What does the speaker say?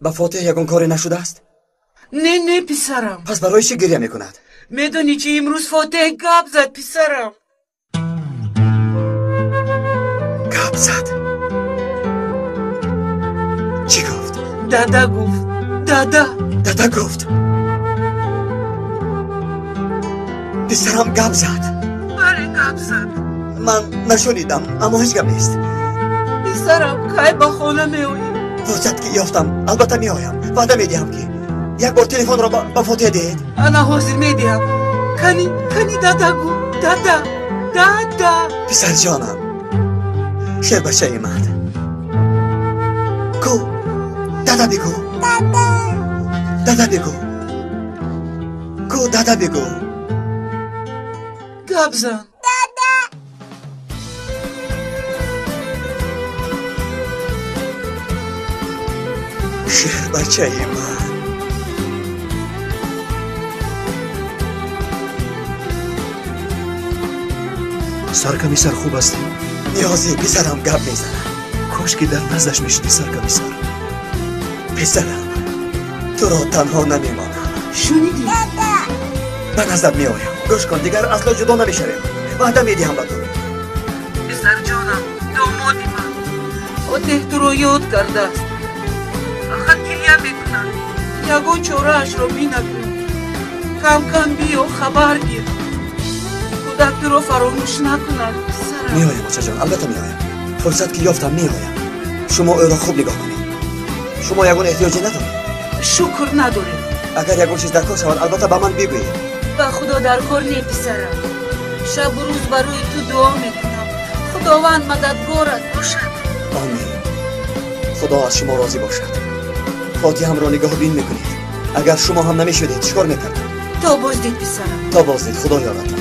Ба Фотиҳ ягон коре нашудааст? Не, не, писарам. Пас барои чӣ гиря мекунад? Медонӣ чӣ, имрӯз Фотиҳ гап зад, писарам. Гап зад? Чӣ гуфт? Дада гуфт. Дада. Дада гуфт. Писарам гап зад. Бале, гап зад. Ман нашунидам, аммо ҳеҷ гап нест. Писарам, кай ба хона меоӣ? Фурсат ки ёфтам, албатта меоям. Ваъда медиҳам ки як бор телефонро ба Фотиҳ диҳед. Ана ҳозир медиҳам. Кани, кани дада гу. Дада, дада. Писарҷонам, шербачаи ман. Ку, дада бигӯ. Дада. Дада бигӯ. Ку, дада бигӯ. Гап зан. Дада. Шербачаи ман. Саркомиссар, хуб ҳастӣ? Ниёзӣ, писарам гап мезанад. Кош ки дар наздаш мешудӣ, саркомиссар. Писарам, туро танҳо намемонам. Шунидӣ? Дада. Ба наздат меоям. Гӯш кун, дигар асло ҷудо намешавем. Ваъда медиҳам ба ту. Писарҷонам, домоди ман. Фотиҳ туро ёд кардааст. Фақат гиря мекунад. Ягон чораашро бинакун. Кам-кам биё, хабар гир. Кӯдак туро фаромӯш накунад, писарам. Меоям, очаҷон, албатта меоям. Фурсат ки ёфтам, меоям. Шумо ӯро хуб нигоҳ кунед. Шумо ягон эҳтиёҷе надоред? Шукр, надорем. Агар ягон чиз дар кор шавад, албатта ба ман бигӯед. Ба Худо дар кор не, писарам. Шабу рӯз барои ту дуо мекунам. Худованд мададгорат бошад. Омин. Худо аз шумо розӣ бошад. Фотиҳамро нигоҳбин мекунед. Агар шумо ҳам намешудед, чӣ кор мекардам? То боздид, писарам. То боздид, Худо ёратон.